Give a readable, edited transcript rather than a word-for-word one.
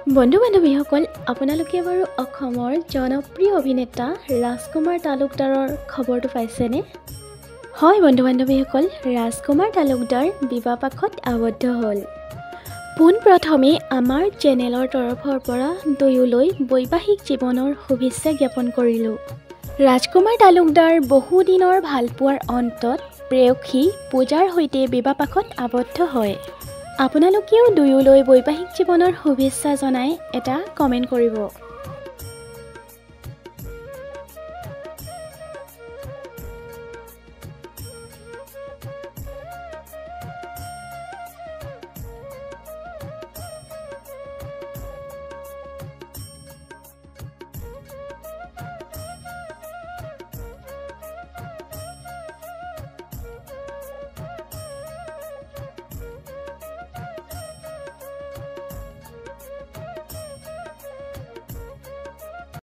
বন্ধু বান্ধৱীসকল, আপোনালোকে বাৰু অসমৰ জনপ্ৰিয় অভিনেতা ৰাজকুমাৰ তালুকদাৰৰ খবৰটো পাইছেনে? হয় বন্ধু বান্ধৱীসকল, ৰাজকুমাৰ তালুকদাৰ বিবাহপাশত আবদ্ধ হ'ল। পোনপ্ৰথমে আমাৰ চেনেলৰ তৰফৰ পৰা দুয়োলৈ বৈবাহিক জীৱনৰ শুভেচ্ছা জ্ঞাপন কৰিলোঁ। ৰাজকুমাৰ তালুকদাৰ বহুদিনৰ ভালপোৱাৰ অন্তত প্ৰেয়সী পূজাৰ সৈতে বিবাহপাশত আবদ্ধ হয়। আপোনালোকেও দুয়োলৈ বৈবাহিক জীৱনৰ শুভেচ্ছা জনাই এটা কমেণ্ট কৰিব।